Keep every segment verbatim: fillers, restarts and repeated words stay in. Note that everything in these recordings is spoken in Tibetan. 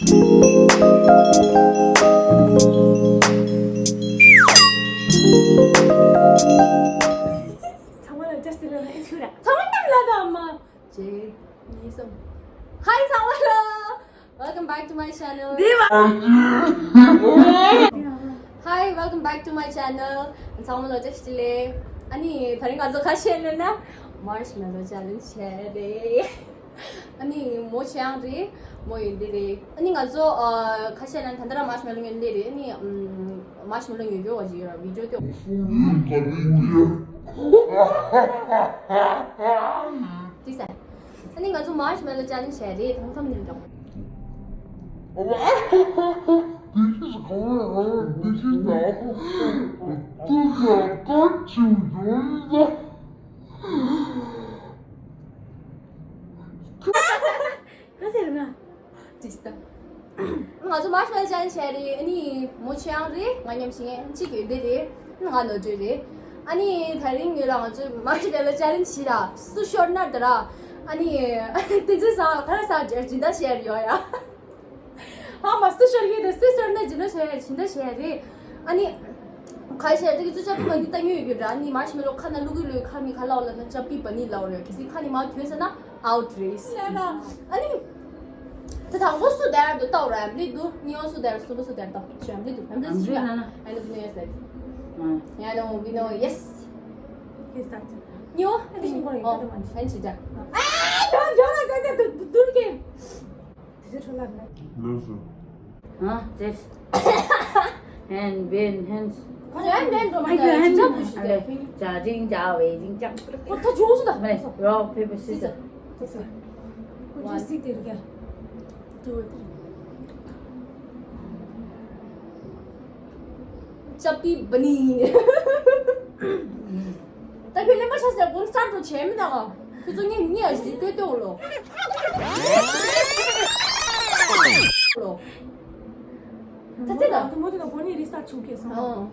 ཚང་མ་ལ་བཀྲ་ཤིས་བདེ་ལེགས། ཚང་མ་ལ་བཀྲ་ཤིས་བདེ་ལེགས། ཚང་མ་ལ་ད་མ། གཅིག་གཉིས་གསུམ། Hi ཚང་མ་ལ། Welcome back to my channel. Hi, welcome back to my channel. ཚང་མ་ལ་བཀྲ་ཤིས་བདེ་ལེགས། ཨ་ནི་དེ་རིང་ང་ཚོ་ག་བྱས་ནས་ན། Marshmallow challenge བྱས་རེད། ཨ་ནི་མོ་ཆེ་ཡང་རེད། མོ་ཡིན་འདི་རེད། ཨ་ནི་ང་ཚོ་ཨ་ཁ་ཤས་ལ་ད་ལྟ་ར་marshmallow ཉོས་འདི་རེད། ཨ་ནི་ཨམ་marshmallow ཉོ་རྒྱུ་བ་ཅིག་ཡོད་ར། video དེ། དེ་ས། ཨ་ནི་ང་ཚོ་marshmallow challenge བྱས་རེད། ཐང་ཐང་ནས་འགྲོ། This is going on. This is now. This is going to be ག་ཟེར་ན། ཇི་ལྟ། ང་ཚོ་marshmallow challenge བྱས་རེད། ཨ་ནི་མོ་ཆེ་ཡང་རེད། ང་མཉམ་ཞིག་གཅིག་ཡོད་འདི་རེད། ང་ནོར་འཁྲུལ་རེད། ཨ་ནི་དེ་རིང་ངོས་ལ་ང་ཚོ་marshmallow challenge བྱས་ར། སུ་ཤོར་ན་ད་ར། ཨ་ནི་དེ་ཚོ་ས་ཁ་ས་སྦྱིན་བདག་བྱས་རེད་ཡོད་ཡ། ཧ་མ་སུ་ཤོར་གི་དེ་སུ་ཤོར་ན་སྦྱིན་བདག་བྱས་རེད། སྦྱིན་བདག་བྱས་རེད། ཨ་ནི། ག་ཤེད་དེ་གི་ཚུ་ཅབ་པི་བ་ནི་ལྟ་ཉོས་ཡོད་ར། ནི་marshmallow ཁ་ན་བླུག་གི་ལོས་ཁ་མི་ཁ་ལའོ་ལ་ན་ཅབ་པི་བ་ནི་ལའོ་རེད། གལ་སྲིད་ཁ་ནི་མ་ཐོན་ཟེར་ན་out རེད། ཨ་ནི། དེ་དང་པོ་སུ་དེར་དུ་ལྟ་ར། ཨམ་ལི་དུ་ནི་ཨོ་སུ་དེར་སུ་པ་སུ་དེར་ལྟ་ཆུ་ཨམ་ལི་དུ་ཨམ་ལི་སུ་ཡ། ཨ་ནི་དུ་ནི་ཡོ་སེ། ཡ་ནོ་བི་ནོ་ཡེ་སི། ནི་ཨོ་ཨ་ནི་ཤིང་གོ་རེ་ཨོ་ཨན་ཆི་ཅ། ཨ་ཡོ་ཡོ་ན་ཀ་ཀ་དུ་དུ་ཀེ། དེ་ཚོ་ཁྲོ་ལར་ན། ལགས་སོ། ཧ་ཇེས། ཧན་བེན་ཧན། ཁོ་ཡང་ནན་འགྲོ་མ་ཡ་ཧན་ཇ་བུ་ཞིག་ལས། ཇ་ཇིང་ཇ་བེ་ཇིང་ཅང་། ཁོ་ཐ་ཇོ་སུ་ད་མ་ལས་སོ། རོག་ཕེ་ཕེ་སི་སི། སི་སི། ཁོ་ཇོ་སི་དེ་རྒྱ། ཏུ། ཅབ་པི་བ་ནི། ད་ཁྱོད་ལེན་པ་ཤ་ཟེར་གོང་སྟར་དུ་བྱས་མི་དང་། ཁྱོད་ཚོ་ངས་ངས་ཨ་ཞིག་ལྟོས་ལྟོས་ལོ། ལོ། ད་ཚེ་ད། ད་མོ་དེ་ན་གོ་ནི་རི་ས་ཆུ་ཁེ་སོང་། ཨང་།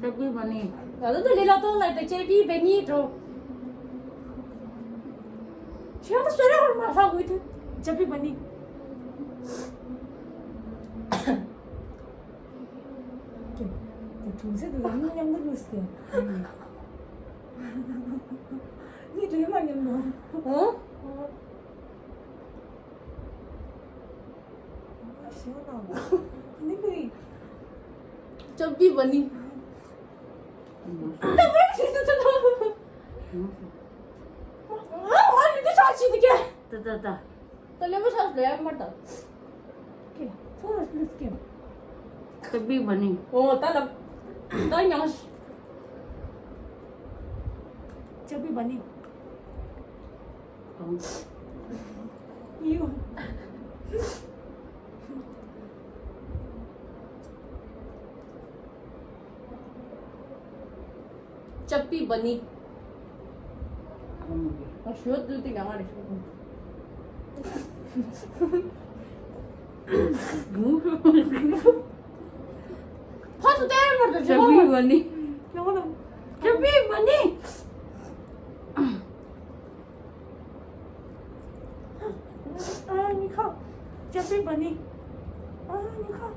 ཅབ་པི་བ་ནི། ད་ལོ་ད་ལི་ལ་ཏོ་ལ་ད་ཅབ་པི་བ་ནི་འགྲོ། ཁྱོད་ད་ཤ་ར་ཧོར་མ་ཧ་གོ་ཐུ། ཅབ་པི་བ་ནི། དེ་ཐུང་ཚད་དུ་ལ་མི་མཉམ་དུ་ལུས་ཏེ། ནི་དུ་ཡོད་མ་མཉམ་དུ། ཨོ། ཨ་ཞེ་བ་དང་། ནི་ལུས། ཅབ་པི་བ་ནི། ད་བར་ཆེ་ཏུ་ཏུ་ཏུ། ཨ་ཨ་ནི་དུ་ཆ་ཆི་དུ་ཀེ། ད་ད་ད། ད་ལེ་མ་ཤ་ལེ་མ་ད། ཀེ། ཚོ་ར་ལུས་ཀེ། ཅབ་པི་བ་ནི། ཨོ་ད་ལ། ད་ཉང་ཤ། ཅབ་པི་བ་ནི། ཨང་། ཡུ། ཅབ་པི་བ་ནི། ཨང་། ཨ་ཞོ་དུ་དེ་ག་ང་རེ་ཞོ། ཕ་སུ་ཏེ་མར་དུ་ཅབ་པི་བ་ནི། ཅབ་པི་བ་ནི། ཨ་ནི་ཁ། ཅབ་པི་བ་ནི། ཨ་ནི་ཁ།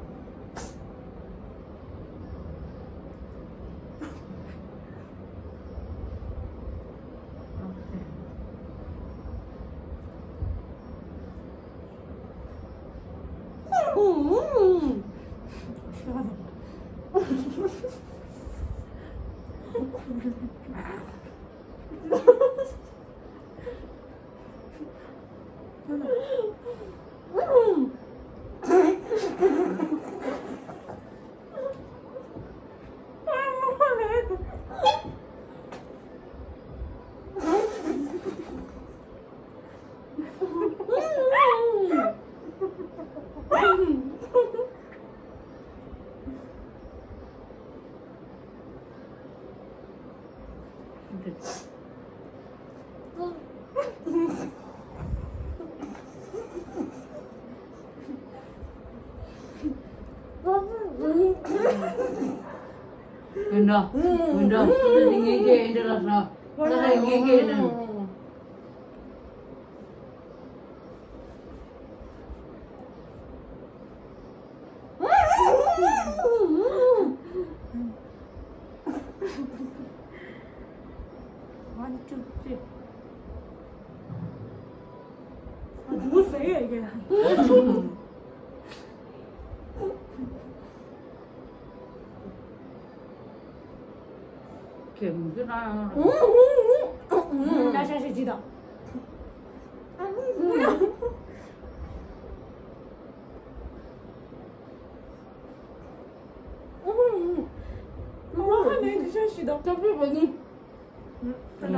འདྲ། འདྲ། ངེད་ཀྱི་འདྲ་ལ་ཧྲ། ད་ཧ་ངེད་ཀྱི་འདྲ། ངུ་ཟེར་ཡོད་ཀྱི། ཁྱེད་མི་ཚེ་རང་ཡང་། ཤ་ཤ་ཤ་ཅི་དང་། ཁ་ནས་ཤ་ཤི་དང་། ལྟ་བུ་བ་ནི། ཨ།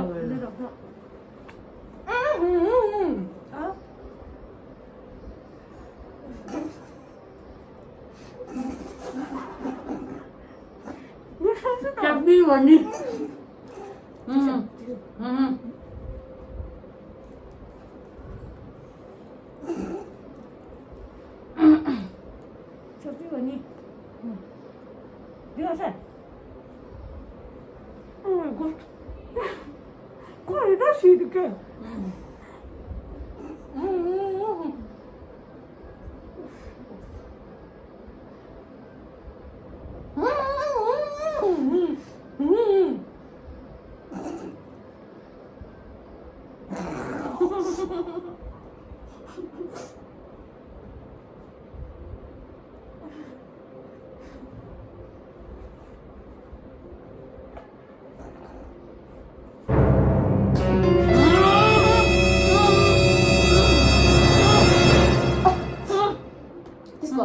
སྐྱབས་མི་བ་ནི། ཨུམ། ཨུམ། སྐྱབས་མི་བ་ནི། འདི་ལ་ཟེར། Oh my god. ཁོ་རེ་ད་ཤི་འདུག་གས།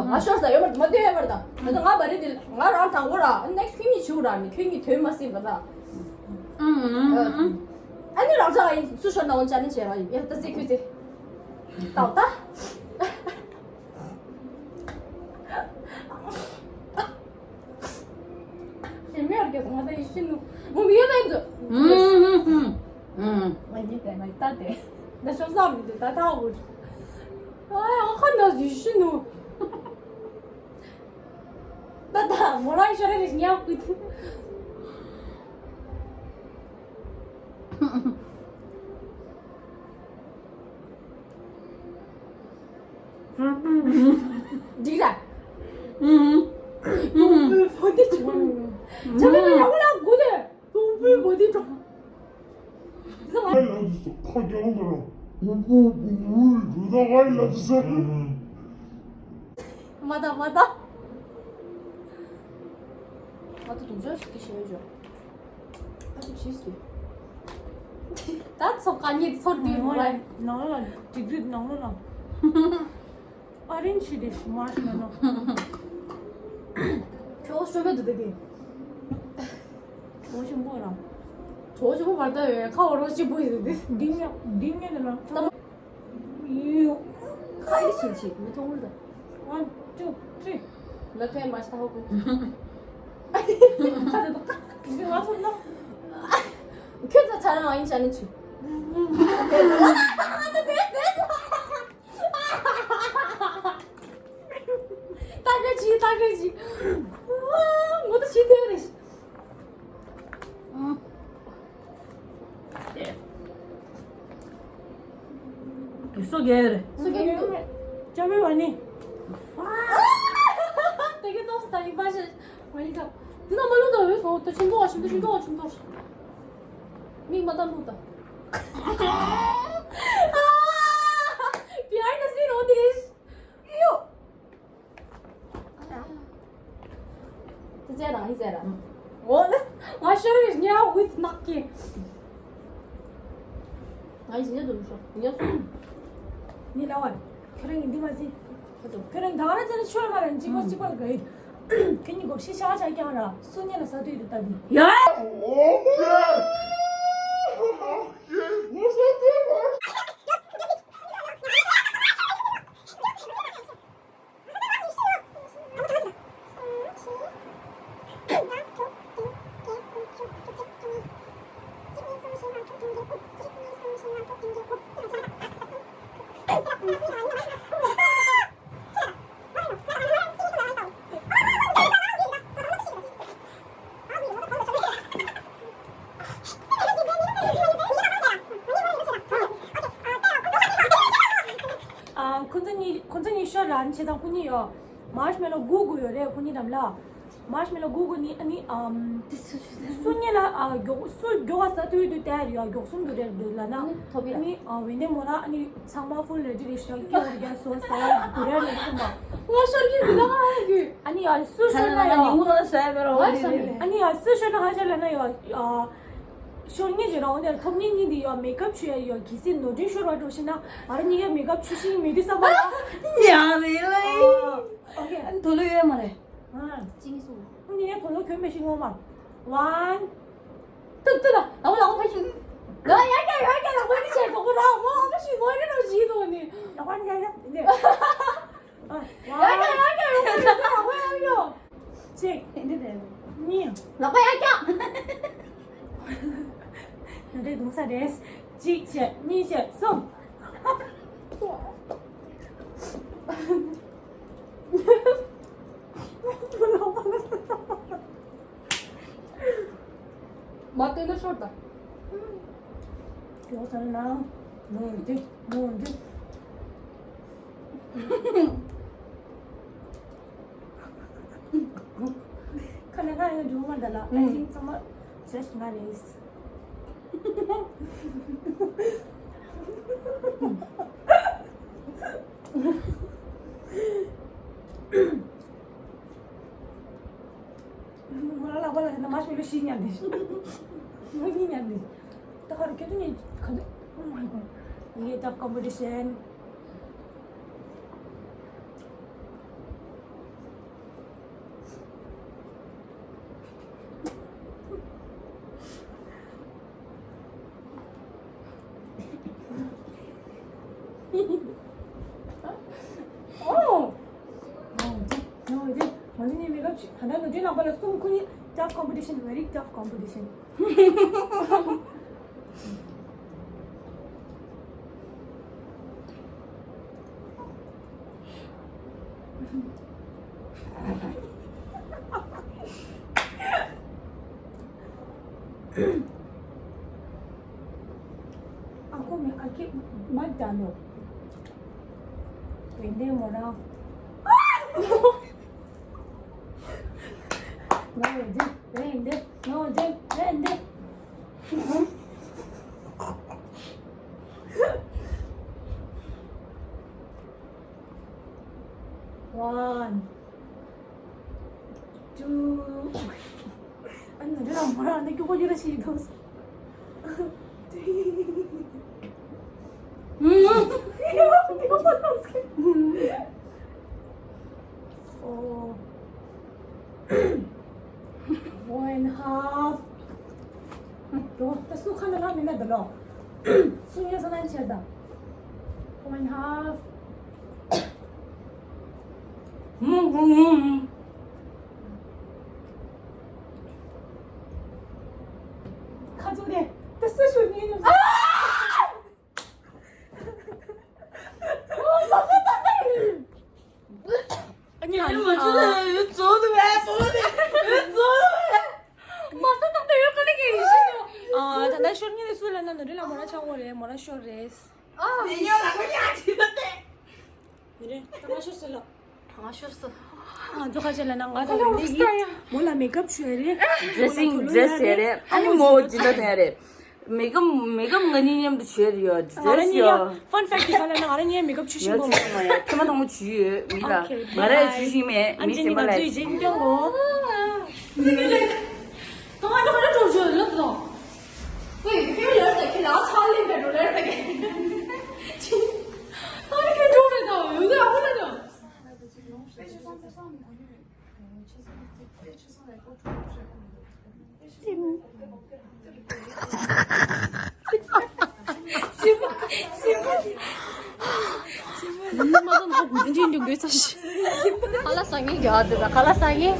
ང་ཤོར་ས་ཡོད་མ་རེད། མ་སྟོན་ཡོད་མ་རེད་ད། ད་ང་མ་རེད་དེ། ང་རང་དང་པོ་ར། next ཁྱོད་གཉིས་བྱེད་དགོས་ར། ནི་ཁྱོད་གཉིས་དོན་མ་སྲིད་པ་ད། ཨ་ནི་རང་ཅག་ཡིན། སུ་ཤོར་ན་འོ་ཅག་ནི་བྱེད་ར་ཡིན། ཡ་ད་ཟེར་ཁྱོད་ཟེར། ད་ད། ཞེ་མེར་གྱི་ང་ད་ཡིད་ཤི་ནུ། མོ་མི་ཡོད་ད་ཡིན་ཚོ། ཨུམ། ཨུམ། ཨུམ། ང་ཡིད་དེ་ང་ཡིད་ད་དེ། ད་ཤོག་ས་མི་འདུག་ད་ད་འུར། ཨ་ཡ་ཁ་ན་ཡིད་ཤི་ནུ། ད་ད་མོ་རང་ཤོར་རེ་ཉག་གི། འགྲིག་ར། ཨུམ། བོ་དེ་ཆུང་། ཆ་མེད་པ་ཡག་པོ་ལ་དགོས་ཏེ། ཕུང་པོའི་བོ་དེ་གྲོགས། ཁ་རྒྱག་འདུག་སོ། ཁ་རྒྱག་འདུག་ར། ཨུ་ཨུ་ཨུ་རུ་ད་ཨའི་ལབ་སོ། མ་ད་མ་ད། ང་ཚོ་དུག་ཅག་ཞིག་གི་ཞེན་འཇོག་ཨ་ཅིག་ཕྱིས་སུ། ད་ཚོ་ག་ཉིད་ཚོར་དུས་མོ་ར། ནང་ལ་ཏིག་ཏིག་ནང་ལ་ལ། ཨ་རིན་ཆི་དེ་ཤི་མ་ཤི་མ་ནོ། ཁྱོད་ཤོ་མེད་དུ་དེ་དེ། ཨོ་ཤི་མོ་ར། ཁྱོད་ཤོ་མོ་བར་ད་ཡོད་ཁ་འོ་རོ་ཅི་པོ་ཡོད་དེ། འདི་ཉ་འདི་ཉ་དེ་ལ། ཡུ། ཁ་ཡི་ཕྱིན་ཕྱིན་མི་མཐོང་ལ། One, two, three. ལ་ཁའི་མ་ཤ་ཧོ་གུ། ཁ་དེ་དོ་ཁ། ང་སོ་ལ། ཁྱོད་ཚ་ཚ་རང་ཨིན་ཅ་ནི་ཆུ། ད་ག་ཅི་ད་ག་ཅི། ངོ་ད་ཤི་དེ་རེད། དེ་སོ་རྒྱལ་རེད། སོ་རྒྱལ་འདུག་ཅ་བའི་བ་ནི། དེ་གའི་ཏོག་ཙམ་ད་ཡིན་པ་ཞིག་མ་ཡིན་ཀ། དེ་ན་མ་ལུས་ད་འོས་སོ། ད་ཆེན་པོ་བ་ཆེན་པོ་ཆེན་པོ་བ་ཆེན་པོ། མིག་མ་ལྟ་ལུག་ད། Behind the scene on this. ཡོ། དེ་ཚེ་རང་ཡིན་ཟེར་ར། འོ་ན་ང་ཤོར་བའི་ཉ་ཝིད་ནག་གི། ང་ཡིན་ཉ་དུ་ཤོ་ཉ་སོ། ནི་ལ་བ། ཁྱོད་རང་ཡིན་འདི་མ་ཟིན། ཁྱོད་རང་ད་ག་ར་ཚེ་ན་ཤོར་མ་ར་འཇིགས་པ་གཅིག་པ་ལ་ག་ཡིན། ཁྱོད་ཉིད་གོ་ཤི་ཤ་ཤ་ཀྱང་ར་སུ་ཉ་ལ་ས་དུས་དུ་ལྟ་དུས། ཡ། ཁོ་ཚོ་གཉིས་ཁོ་ཚོ་གཉིས་ཤོར་ར་ནི་བྱས་ཙང་ཁོ་གཉིས་ཡོད། མར་ཤི་མེ་ལོ་དགུ་དགུ་ཡོད་རེད་ཁོ་གཉིས་འགྲམ་ལ། མར་ཤི་མེ་ལོ་དགུ་དགུ་ནི་ཨ་ནི་ཨམ། སུ་ཉེ་ལ་ཨ་མགྱོགས་སུ་མགྱོགས་པ་ཟ་དུས་དུས་དེར་ཡོད་མགྱོགས་སུ་འདུག་རེད་འདུག་ལ་ན། ཨ་ནི་ཐོབ་ཡ། ཨ་ནི་ཨ་བེ་ནེ་མོ་ན་ཨ་ནི་ཚང་མ་ཕུལ་རེ་ཌི་རེ་ཤག་སྐྱོ་རྒྱ་སོ་ས་འདུག་རེད་འདུག་སོང་པ། ང་ཤར་གྱི་མི་ང་ཧ་གི། ཨ་ནི་ཡ་སུ་ཤར་ན་ཡ། ཨ་ནི་ཡ་སུ་ཤར་ན་ཧ་ཤར་ལ་ན་ཡ་ཨ། ཤོར་ངེས་ཀྱི་རང་དེར་ཐོབ་ངེས་གཉིས་འདི་ཡོད་མེ་ཀབ་ཆུ་ཡ་ཡོད་གི་སི་ནོ་ཏྲིན་ཤོར་བ་འགྲོ་ཤི་ན་ཨ་ར་གཉིས་ཀ་མེ་ཀབ་ཆུ་ཤིང་མེ་དུས་ས་མ་ཡ། ཡ་རེད་ལ། ཨོ་ཁེ། ཨ་ནི་དོ་ལོ་ཡོད་མ་རེད། ཨ། ཅིང་སུ། ཨ་ནི་ཡ་དོ་ལོ་གྱོན་མེ་ཤིང་ངོ་མ། ཝན། ཏུག་ཏུག་ལ་ལ་ལ་ཕ་ཤིང་། ལ་ཡ་ཀྱ་ཡ་ཀྱ་ལ་ཕ་ཤིང་ཆེ་དོ་གོ་ར་མོ་ཕ་ཤིང་ངོ་ཡ་ནོ་ཞི་དོ་ནི། ལ་ཕ་ཡ་ཡ་ནི། ཨ། ཡ་ཀྱ་ཡ་ཀྱ་ཡ་ཀྱ་ཡ་ཀྱ། ཅིག་གཉིས། ལག་པ་ཡར་བཀྱག་ང་འདྲའི་གདུང་ས་རེད། གཅིག་བྱས་གཉིས་བྱས་གསུམ། མ་བསྟན་ན་ཤོར་ད། ཡོ་ས་ན་ནོ་འདི་ནོ་འདི། ཁ་ན་ཁ་ཡང་འགྲོ་མ་འདྲ་ལ། ཨ་ཅིང་ཚང་མ་བྱས་ང་རེད། ང་ལ་ལག་པ་ལ་ན་མ་ཤོད་ལ་ཤི་ཉན་ནི། ང་ཤི་ཉན་ནི། ད་ཧར་ཁྱོད་ཚོ་ནི་ག་འདི། Oh my god. ཡེ་tough competition. Oh. No, no, no. ང་ཚོ་གཉིས་མེ་ཀབ་ཆུ་ད་ལྟ་ནུ་ཏྲིན་ལགས་པ་ལ་གསུམ། ཁོ་གཉིས་tough competition, very tough competition. ཨ་ཁུ་མི་ཨ་ཁེ་མ་ད་ནོ། བན་དེ་མོ་རང་། ནོ་འདི་བན་དེ་ནོ་འདི་བན་དེ། One, two. ཨ་ནི་འདི་ལ་མོ་རང་ནི་ཀྱོག་ཀྱོག་ར་ཞིག་འདུག Three. Four. Four and a half. ད་སུ་ཁ་ན་ལ་མི་ན་ད་ལོ། སུ་ཉེ་ས་ན་ཆེ་ད། Four and a half. ཁ་ཚུགས་ཏེ། ད་སུ་ཤུ་ཉེ་ཉོ། ཨ་ནི་ཨ་ནི་ཨ། མ་ས་ཏག་ཏག་ཡོད་ག་ལེ་གེ་ཡིན་ཤི་ཡོད། ཨ་ད་ལྟ་ཤོར་ངེས་ནས་སུ་ལ་ན་ནུ་ཏྲིན་ལ་མོ་ར་ཆང་འོ་རེད། མོ་ར་ཤོར་རེད། ཨ། ཡོད་ལ་གོ་ཡ་ཅི་ད་ཏེ། ནུ་ཏྲིན་ད་ང་ཤོར་སོང་ལ། ང་ཤོར་སོང་། ང་ཚོ་ཁ་ཆེ་ལ་ན་ང་ད་རེད་ལེ་གི། མོ་ལ་མེ་ཀབ་ཆུ་ཡ་རེད། Dressing dress ཡ་རེད། ཨ་ནི་མོ་ཇི་ལྟ་ཡ་རེད། མེ་ཀབ་མེ་ཀབ་ང་གཉིས་མཉམ་དུ་བྱས་ཡོད། ང་རང་གཉིས་ཡ་Dress ཡོད། Fun fact དེ་ག་ལ་ན་ང་རང་གཉིས་མེ་ཀབ་ཆུ་ཤིང་གོ་མ་ཡ། ཐེངས་མ་དང་པོ་བྱས་ཡོད་མི་ལ། Okay, ང་རང་bye. ཆུ་ཤིང་མེད། ཨ་མི་ཅི་ནི་ང་ཚོའི་རྗེས་ཀྱང་གོ། ང་ཚོ་ཁ་ལོ་འགྲོ་བཞིན་ལབ་དང་། ཝེ་ཁྱོད་ལར་དང་ཁྱོད་ལ་ཚ་ལེན་པའི་འགྲོ་ལར་དང་། ཁྱོད་ཁྱོད་འགྲོ་རེད་དང་ཡོད་དུ་ཨ་ཁུ་ལ་དང་། ཁ་ལག་ཟ་མཁན་རྒྱག་འདུག་ཁ་ལག་ཟ་མཁན།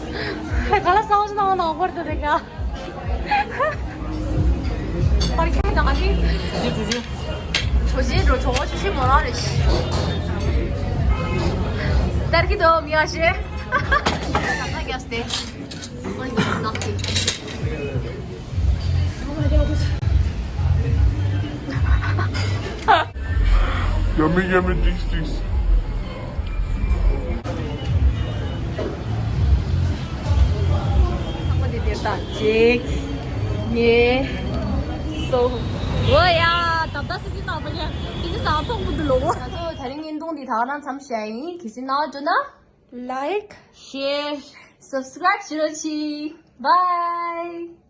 ཁ་ལག་ཟ་བ་ཞིག་ནང་ནང་བར་དུ་རེད་ཀ། ཨར་ཁེ་དང་ཨ་ནི། ཇོ་ཇོ་ཇོ་ཇོ་ཇོ་ཇོ་ཇོ་མོ་རང་རེད། ཏར་ཀི་དོ་མི་ཨ་ཤེ། ད་ད་རྒྱ་སྟེ། Yummy, yummy, this, this. ད་ཅིག་ངས་སོ། འོ་ཡ། ད་ད་སི་སི་ནང་པ་ཉ་ཏི་ཅི་ས་ཐོག་མུ་དུ་ལོ། ང་ཚོ་དེ་རིང་བརྙན་ཐུང་འདི་ད་ག་རང་མཚམས་བཞག་ཡིན། གལ་སྲིད་ནང་འགྲོ་ན། Like, share, subscribe བྱེད་རོགས་གྱིས། Bye.